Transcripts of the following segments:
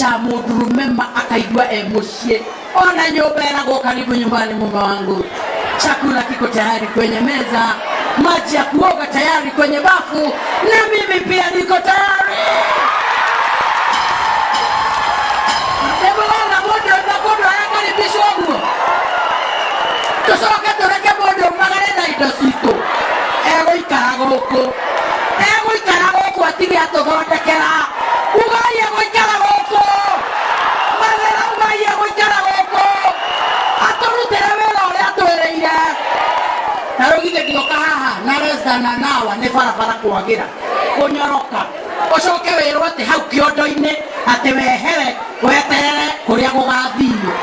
Cha mũndũrũme ma akaigua e mũciĩ, ona nyũmba ĩragwo karibu nyumbani, mume wangu, chakula kiko tayari kwenye meza, maji ya kuoga tayari kwenye bafu, na mimi pia niko tayari. Nĩmũrona mũndũ na mũndũ arakaribishwo ũguo, tũcoke tũreke mũndũ magare na indo citũ. Egũikara gũkũ, egũikara gũkũ atige atũthondekera. Ugai egũikara gũkũ Mathĩra, ugai egũikara gũkũ atũrutĩre wĩra ũrĩa atwĩrĩire. Na rĩu githĩ ndioka haha na less than an hour nĩ barabara kwagĩra kũnyoroka, ũcoke wĩrwo atĩ hau kĩondo-inĩ atĩ wehere weterere kũrĩa gũgathio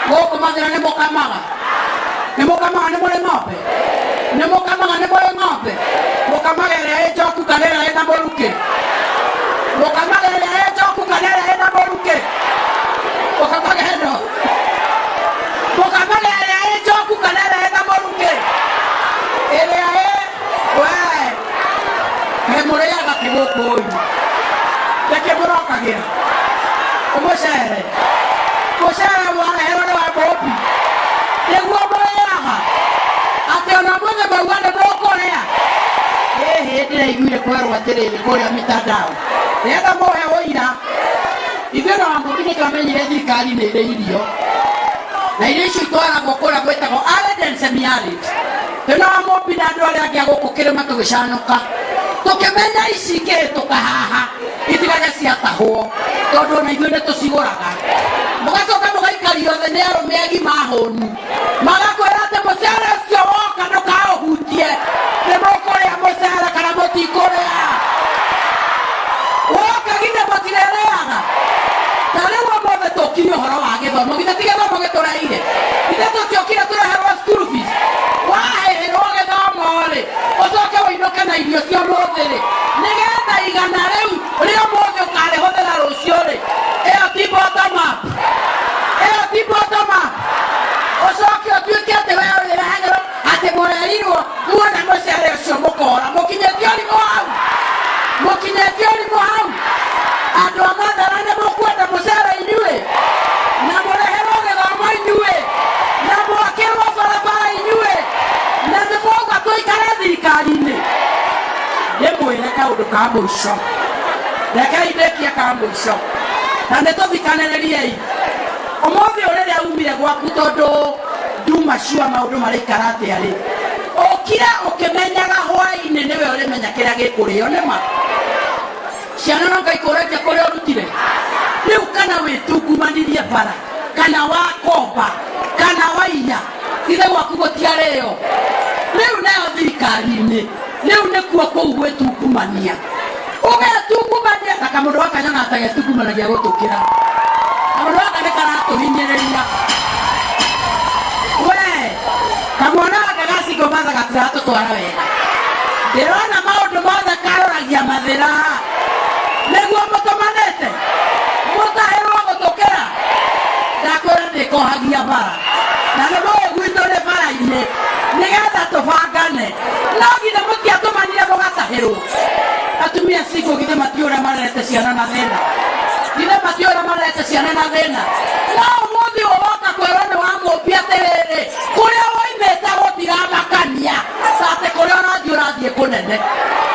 gũkũ Mathĩra. Nĩ mũkamaga, nĩ mũkamaga, nĩ mũrĩ ng'ombe, nĩ mũkamaga, nĩ mũrĩ ng'ombe. Mũkamaga ĩrĩa ĩ njoku kana ĩrĩa ĩna mũrukĩ? Mũkamaga ĩrĩa ĩ njoku kana ĩrĩa ĩna mũrukĩ? Mũkamaga ĩno, mũkamaga ĩrĩa ĩ njoku kana ĩrĩa ĩna mũrukĩ? Ĩrĩa ĩ we kaĩ mũrĩaga kĩ gũkũ ũyũ? Nĩkĩ mũrokagĩra ũmũcere? Mũcere mwareherwo nĩ wa mũmbi nĩguo mũrĩaga, atĩ ona mũthĩ mauga nĩ mũkũrĩa. Ĩhĩ, ndĩraiguire kwerwo atĩrĩrĩ kũrĩa mitandao, ndĩrenda mũhe ũira. Ithuĩ na Wamũmbi nĩ twamenyire thirikari nĩ ĩrĩ irio, na irio icio itwaragwo kũrĩa gwĩtagwo arid and semi-arid. Twĩna Wamũmbi na andũ arĩa angĩ a gũkũ kĩrĩma tũgĩcanũka, tũkĩmenya ici ingĩhĩtũka haha itigage ciatahwo, tondũ ona ithuĩ nĩ tũcigũraga. Mũgacoka mũgaikario thĩ nĩ arũme agima ahũnu, magakwĩra atĩ mũcere ũcio woka ndũkaũhutie. Nĩ mũkũrĩa mũcere kana mũtikũrĩa? Woka githĩ mũtirĩrĩaga? Ta rĩu ũmũthĩ tũkire ũhoro wa gĩthomo, githĩ ti gĩthomo gĩtũreire? Githĩ tũtiokire tũreherwo school fees? Wahĩhĩrwo gĩthomo rĩ, ũcoke ũinũke na irio cia ũmũthĩ rĩ, nĩgetha igana rĩu rĩa ũmũthĩ ũkarĩhũthĩra rũciũ rĩ. Ĩyo ti bottom up? Ĩyo ti bottom up? Ũcoke ũtuĩke atĩ we ũrĩrehagĩrwo atĩ mũrerirwo muona mũcere ũcio mũkora. Mũkinyĩtie ũrimũ hau, mũkinyĩtie ũrimũ hau. Andũ a Mathara, nĩ mũkwenda mũcere inyuĩ, na mũreherwo gĩthomo inyuĩ, na mwakĩrwo barabara inyuĩ, na nĩ mwauga tũikare thirikari-inĩ? Ndĩmwĩre kaũndũ ka mũico, rekei ndĩkie ka mũico na nĩ tũthikanĩrĩriei. Ũmũthĩ ũyũ rĩrĩa umire gwaku, tondũ nduma cua maũndũ maraikara atĩa rĩ, ũkire ũkĩmenyaga hwaĩ-inĩ nĩwe ũrĩmenya kĩrĩa gĩkũrĩo. Nĩma ciana no Ngai kũragia kũrĩa ũrutire rĩu, kana wĩtungumanirie bara, kana wakomba, kana waiya, ithe gwaku gũtiarĩo. Rĩu nayo thirikari-inĩ rĩu nĩkuo kũu gwĩtungumania, ũgetungumania na kamũndũ gaka nyonaga ta getungumanagia gũtũkĩra. Kamũndũ gaka nĩ karatũhinyĩrĩria. We kamwana gaka gacingo matha gatiratũtwara wega. Ndĩrona maũndũ mothe karoragia Mathĩra. Nĩguo mũtũmanĩte mũtahĩrwo gũtũkĩra. Ndakwĩra ndĩkohagia bara, na nĩ mũĩ gwitũ nĩ bara-inĩ, nĩgetha tũbangane. No githĩ mũtiatũmanire mũgatahĩrwo? Atumia cingo githĩ matiũĩ ũrĩa marerete ciana na thĩna? Githĩ matiũĩ ũrĩa marerete ciana na thĩna? No ũmũthĩ ũyũ woka kwĩrwo nĩ wa mũmbi atĩrĩrĩ, kũrĩa woimĩte gũtiramakania, atĩ kũrĩa ũrathiĩ ũrathiĩ kũnene.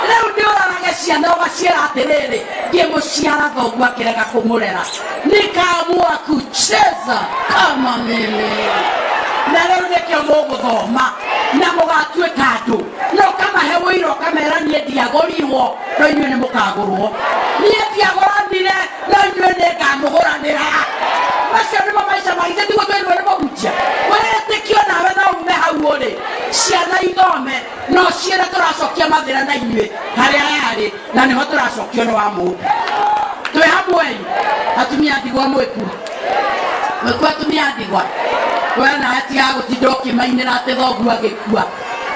Rĩu nĩ ũrorage ciana ũgaciĩra atĩrĩrĩ, ngĩmũciara thoguo akĩrega kũmũrera, nikaamua kucheza kama mimi. Na rĩu nĩkĩo mũgũthoma na mũgatuĩka andũ, na ũkamahe ũira, ũkamera niĩ ndiagũrirwo, no inyuĩ nĩ mũkagũrwo. Niĩ ndiagũranire, no inyuĩ nĩ ngamũgũranĩra. Macio nĩmo maica maitũ. Tiguo twĩrirwo nĩ mũhunjia? Wĩtĩkio nawe no ume hau ũrĩ, ciana ithome no ciĩre tũracokia Mathĩra na inyuĩ harĩa yarĩ, na nĩho tũracokio nĩ wa mũmbi. Twĩ hamwe, atumia ndigwa? Mwĩku, mwĩku, atumia ndigwa? We nawe tiga gũtinda ũkĩmainĩra atĩ thoguo agĩkua.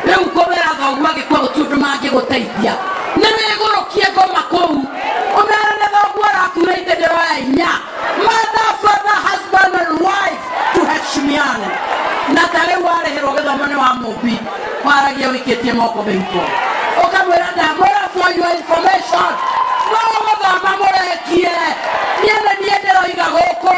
Rĩu kũmera thoguo agĩkua gũtirĩ ũndũ mangĩgũteithia. Nĩ wĩgũrũkie ngoma kũu, ũmere nĩ thoguo arakuire, ithe ndĩroya inya. Mother, father, husband and wife, tuheshimiane. Na ta rĩu warĩhĩrwo gĩthomo nĩ wa mũmbi, waragia wĩkĩtie moko mĩhuko, ũkamwĩra ndamwĩra for your information, no gũthoma mũrekie, niĩ nĩ niĩ ndĩroiga. ndĩramũiga gũkũ.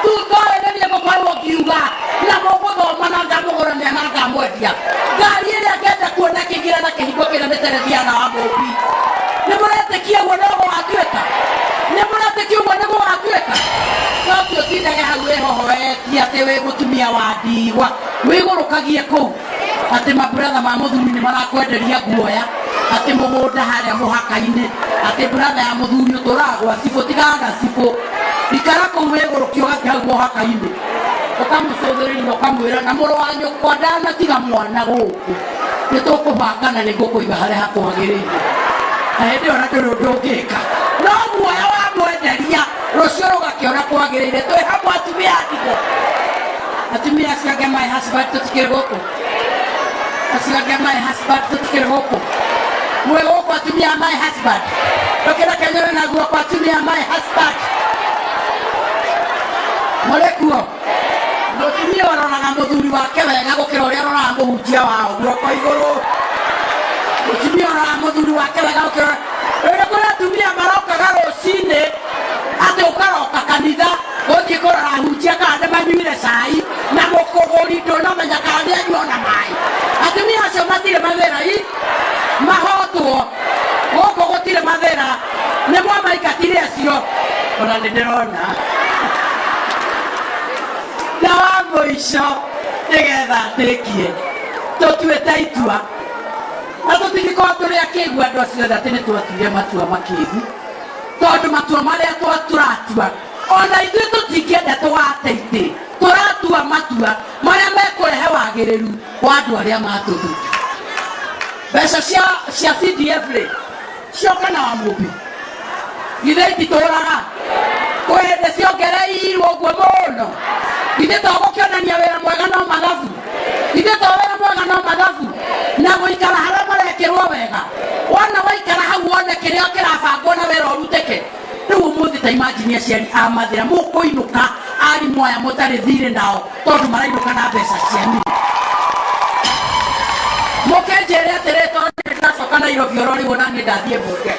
Thutha ũyũ nĩ niĩ ngũkorwo ngiuga na mũgũthoma na ngamũgũrania na ngamwendia. Ngari ĩrĩa ngenda kuona ĩkĩingĩra na kĩhingo kĩna nĩ Terethiana wa Mũmbi. Nĩ mũretĩkia ũguo no gũgatuĩka? Nĩ mũretĩkia ũguo nĩ gũgatuĩka? No ti ũtindage hau wĩhohoetie atĩ wĩ mũtumia wa ndigwa, wĩgũrũkagie kũu atĩ maburatha ma mũthuri nĩ marakwenderia guoya, atĩ mũgũnda harĩa mũhaka-inĩ, atĩ buratha ya mũthuri ũtũraga gwa cibũ, tigana na cibũ, ikara kũu wĩgũrũkie ũgathiĩ hau mũhaka-inĩ, ũkamũcũthĩrĩria ũkamwĩra na mũrũ wa nyũkwa ndanatiga mwana gũkũ, nĩ tũkũbanga na nĩ ngũkũiga harĩa hakwagĩrĩire. Na hĩndĩ ĩyo ona ndũrĩ ũndũ ũngĩka, no guoya wamwenderia rũciũ rũgakĩona kwagĩrĩire. Twĩ hamwe atumia a ndigwa, atumia acio angĩ a my husband tũtikĩrĩ gũkũ, acio angĩ a my husband tũtikĩrĩ gũkũ, mwĩ gũkũ atumia a my husband, ndũkĩreke nyone na guoko atumia a my husband, mũrĩ kuo? Mũtumia ũroraga mũthuri wake wega gũkĩra ũrĩa aroraga mũhunjia wao, guoko igũrũ. Mũtumia ũroraga mũthuri wake wega gũkĩra ũrĩa, kũrĩ atumia marokaga rũcinĩ atĩ ũkaroka kanitha gũthiĩ kũrora ahunjia kana nĩ manyuire cai, na mũkũgũri ndũnamenya kana nĩ anyua ona maĩ. Atumia acio matirĩ mathĩra i mahotwo gũkũ, gũtirĩ mathĩra, nĩ mwamaingatire acio, ona nĩ ndĩrona. Na wa mũico nĩgetha ndĩkie, tũtuĩte itua na tũtingĩkorwo tũrĩ akĩgu andũ acio othe atĩ nĩ twatuire matua makĩgu, tondũ matua marĩa tũratua ona ithuĩ tũtingĩenda tũgate itĩ. Tũratua matua marĩa mekũrehe wagĩrĩru wa andũ arĩa matũthuura. Mbeca cia CDF rĩ, cioka na wa Mũmbi, githĩ ititũraga kwĩ hĩndĩ ciongereirwo ũguo mũno? Githĩ to gũkĩonania wĩra mwega no mathabu? Githĩ to wĩra mwega no mathabu na gũikara harĩa marekĩrwo wega? Wona waikara hau wone kĩrĩa kĩrabangwo na wĩra ũrutĩke. Rĩu ũmũthĩ ta imagine aciari a Mathĩra mũkũinũka, arimũ aya mũtarĩ thirĩ nao tondũ marainũka na mbeca cianyu. Mũkĩnjĩre atĩrĩ, tondũ nĩ ndacoka Nairobi oro rĩu, ona niĩ ndathiĩ mbunge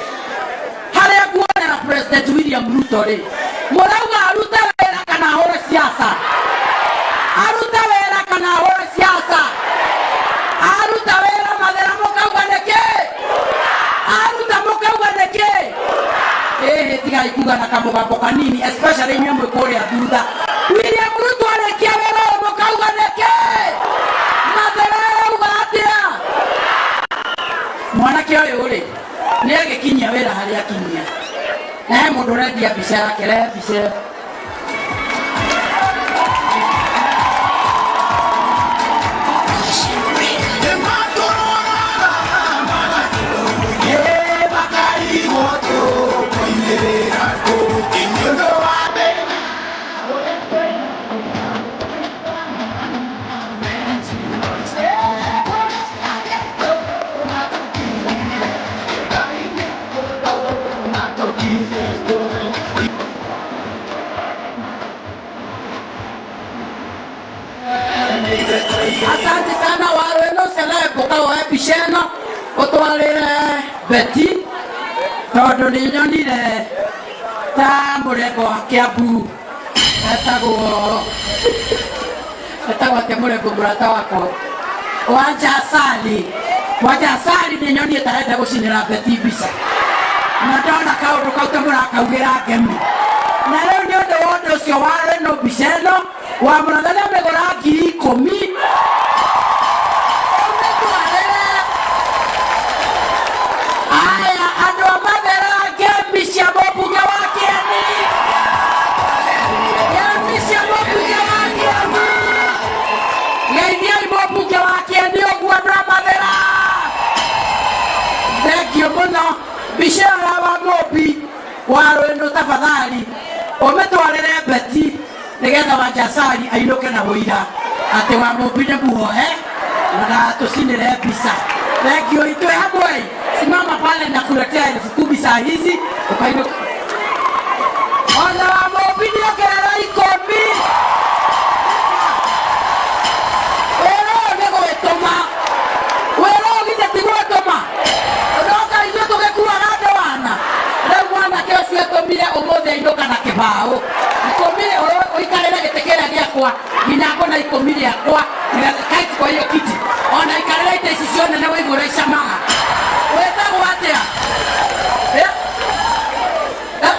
harĩa nguonera President William Ruto rĩ, mũrauga arute wĩra kana ahũre siasa? Arute wĩra kana ahũre siasa? Aruta wĩra Mathĩra mũkauga nĩkĩ? Aruta mũkauga nĩkĩ? Ĩhĩ, tigai kuga na kamũgambo kanini, especially inyuĩ mwĩ kũrĩa thutha. William Ruto arĩkia wĩra ũyũ mũkauga nĩkĩ? Mathĩra arauga atĩa? Mwanake ũyũ rĩ, nĩ agĩkinyia wĩra harĩa akinyia, na he mũndũ ũrendia mbica yake. Rehe mbica ĩyo. Asante sana waro ĩno celeb, ũkawoe mbica ĩno ũtwarĩre Beti, tondũ nĩ nyonire ta mũrengo wa Kiambu etagwo atĩa, mũrengo mũrata wakwa Wanjasali, Wanjasali, nĩ nyonire ta arenda gũcinĩra Beti mbica, na ndona kaũndũ kau ta mũrakaugĩra ngemi. Na rĩu nĩ ũndũ wa ũndũ ũcio, waro ĩno mbica ĩno wa mũratha nĩ amĩgũra 10,000, ũmĩtwarĩre aya andũ a Mathera, ngemi cia mũmbunge wa Kĩeni, ngemi cia mũmbunge wa Kĩeni. Geithiai mũmbunge wa Kĩeni ũguo, andũ a Mathera. Thengiũ mũno. Mbica ĩyo ya wa Mũmbi wa Rwĩnũ, tafadhali ũmĩtwarĩre Beti nĩgetha Wanjasari ainũke na ũira atĩ wa Mũmbi nĩ muohe na tũcinĩre mbica. Thengiũ itwĩ hamwe. Simama pale na kuletea 10,000 saa hizi ũkainũka. Ona wa Mũmbi nĩongerera 10. Wĩra ũyũ nĩ gwĩtũma, wĩra ũyũ githĩ ti gwĩtũma? Ndoka ithuĩ tũgĩkuaga andũ ana. Rĩu mwanake ũcio atũmire ũmũthĩ ainũka na kĩbaũ. Ikũmi ũikarĩre gĩtĩ kĩrĩa gĩakwa nginya ngona ikũmi rĩakwa kaiti kwa hiyo kiti ona ikarĩra itĩ ici ciothe nĩ wĩigua ũrĩa icamaga. Wĩtagwo atĩa? Eh? Eh?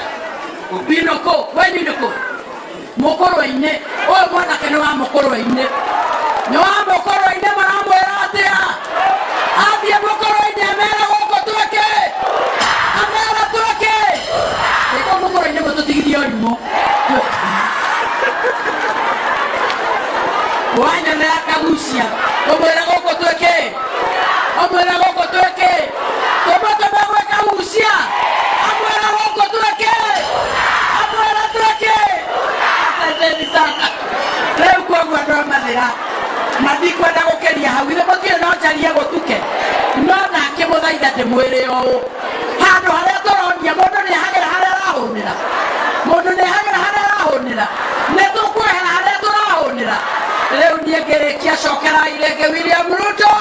Binũkũ kwenyu nĩ kũ? Mũkũrwe-inĩ. Ũyũ mwanake nĩ wa mũkũrwe-inĩ, nĩ wa mũkũrwe-inĩ. Maramwĩra atĩa? Athiĩ mũkũrwe-inĩ amera gũkũ twĩke, amera twĩke ĩkũ mũkũrwe-inĩ, mũtũtigithie ũrimũ. Wanyonera kagucia ũmwĩre gũkũ twĩke, ũmwĩre gũkũ twĩke, tũmũtũme gwĩ kagucia, amwĩre gũkũ twĩke, amwĩre twĩke. Asanteni sana. Rĩu koguo andũ a Mathĩra mandikwenda gũkĩria hau, ithe mũtirĩ no njarie gũtuke, no nake mũthaitha ndĩmwĩre ũũ, handũ harĩa tũronia mũndũ nĩ ahagĩra harĩa arahũnĩra, mũndũ nĩ ahagĩra harĩa arahũnĩra, nĩ tũkwehera harĩa tũrahũnĩra. Rĩu niĩ ngĩrĩkia, cokerai rĩngĩ William Ruto,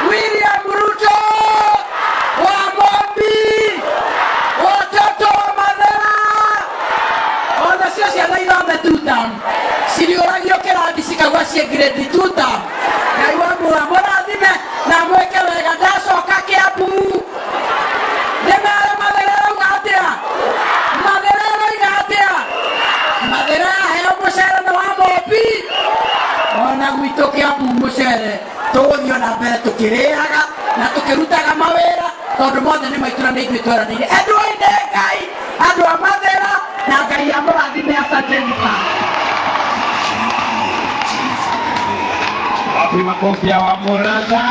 William Ruto wa Mombi, watoto wa Mathĩra, ona cio ciana ithome two term, ciriũragio kĩrathi cikagwa ciĩ grade two term. Ngai wa muoyo mũrathime na mwĩke wega. Ndacoka Kĩambu ndĩmere Mathĩra ĩrauga atĩa, Mathĩra ĩroiga atĩa, Mathĩra yaheo mũcere nĩ wa Mombi. Ona gwitũ Kĩambu mũcere tũgũthiĩ ona mbere tũkĩrĩaga na tũkĩrutaga mawĩra, tondũ mothe nĩ maitũ na nĩ ithuĩ tweranĩire. Endwo-inĩ Ngai, andũ a Mathĩra, na Ngai amũrathime. Asanteni sana. Wapi makofi ya Wamurata?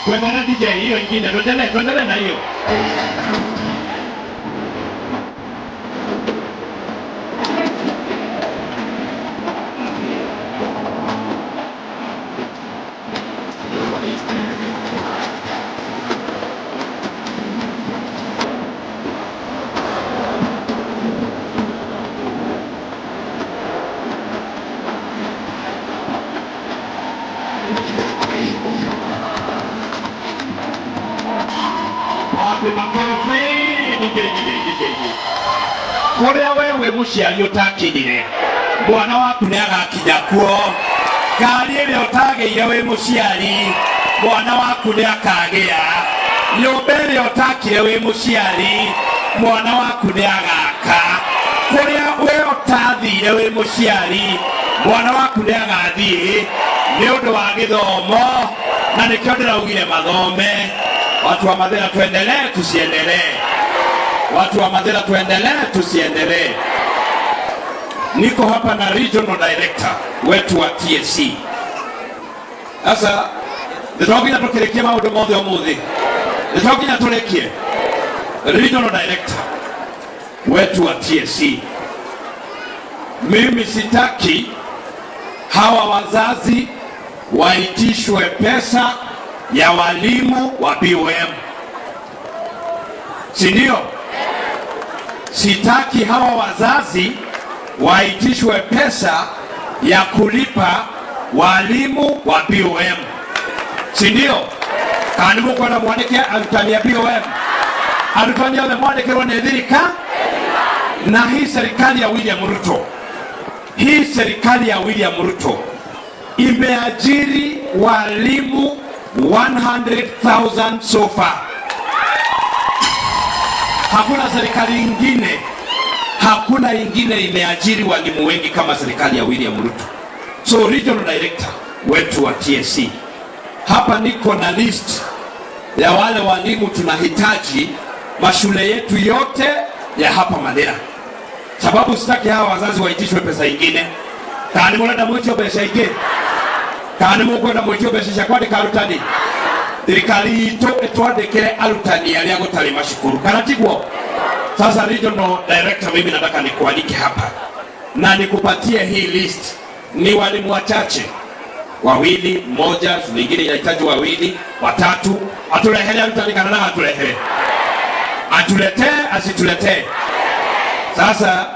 Tuendelee DJ, hiyo ingine, tuendelee, tuendelee na hiyo. Wapi makofi? DJ, DJ, DJ. Kũrĩa we wĩ mũciari ũtakinyire, mwana waku nĩ agakinya kuo. Ngari ĩrĩa ũtagĩire wĩ mũciari, mwana waku nĩ akagĩa. Nyũmba ĩrĩa ũtakire wĩ mũciari, mwana waku nĩ agaka. Kũrĩa we ũtathire wĩ mũciari, mwana waku nĩ agathiĩ nĩ ũndũ wa gĩthomo, na nĩkĩo ndĩraugire mathome. Watu wa Mathĩra, tuendelee tusiendelee? Watu wa Mathĩra, tuendelee tusiendelee? Niko hapa na regional director wetu wa TSC. Sasa nĩtwanginya tũkĩrĩkie maũndũ mothe ũmũthĩ, nĩtwanginya tũrĩkie. Regional director wetu wa TSC, mimi sitaki hawa wazazi waitishwe pesa ya walimu wa BOM, si ndio? Sitaki hawa wazazi waitishwe pesa ya kulipa walimu wa BOM, si ndio? Kana nĩ mũkwenda mwandĩke arutani a BOM? Arutani othe mwandĩkĩrwo nĩ thirika na hii serikali ya William Ruto. Hii serikali ya William Ruto imeajiri walimu 100,000 so far. Hakuna serikali ingine, hakuna ingine imeajiri walimu wengi kama serikali ya William Ruto. So regional director wetu wa TSC, hapa niko na list ya wale walimu tunahitaji mashule yetu yote ya hapa Mathira, sababu sitaki hawa wazazi waitishwe pesa ingine. Kana nĩ mũrenda mwĩtio mbeca ingĩ? Kana nĩ mũkwenda mwĩtio mbeca cia kwandĩka arutani? Thirikari itũ ĩtwandĩkĩre arutani arĩa gũtarĩ macukuru, kana tiguo? Sasa regional director, mimi nataka nikualike hapa. Na nikupatie hii list, ni walimu wachache, wawili, mmoja, shule ingine inahitaji wawili, watatu. Aturehere arutani kana na aturehere, atuletee asituletee? Sasa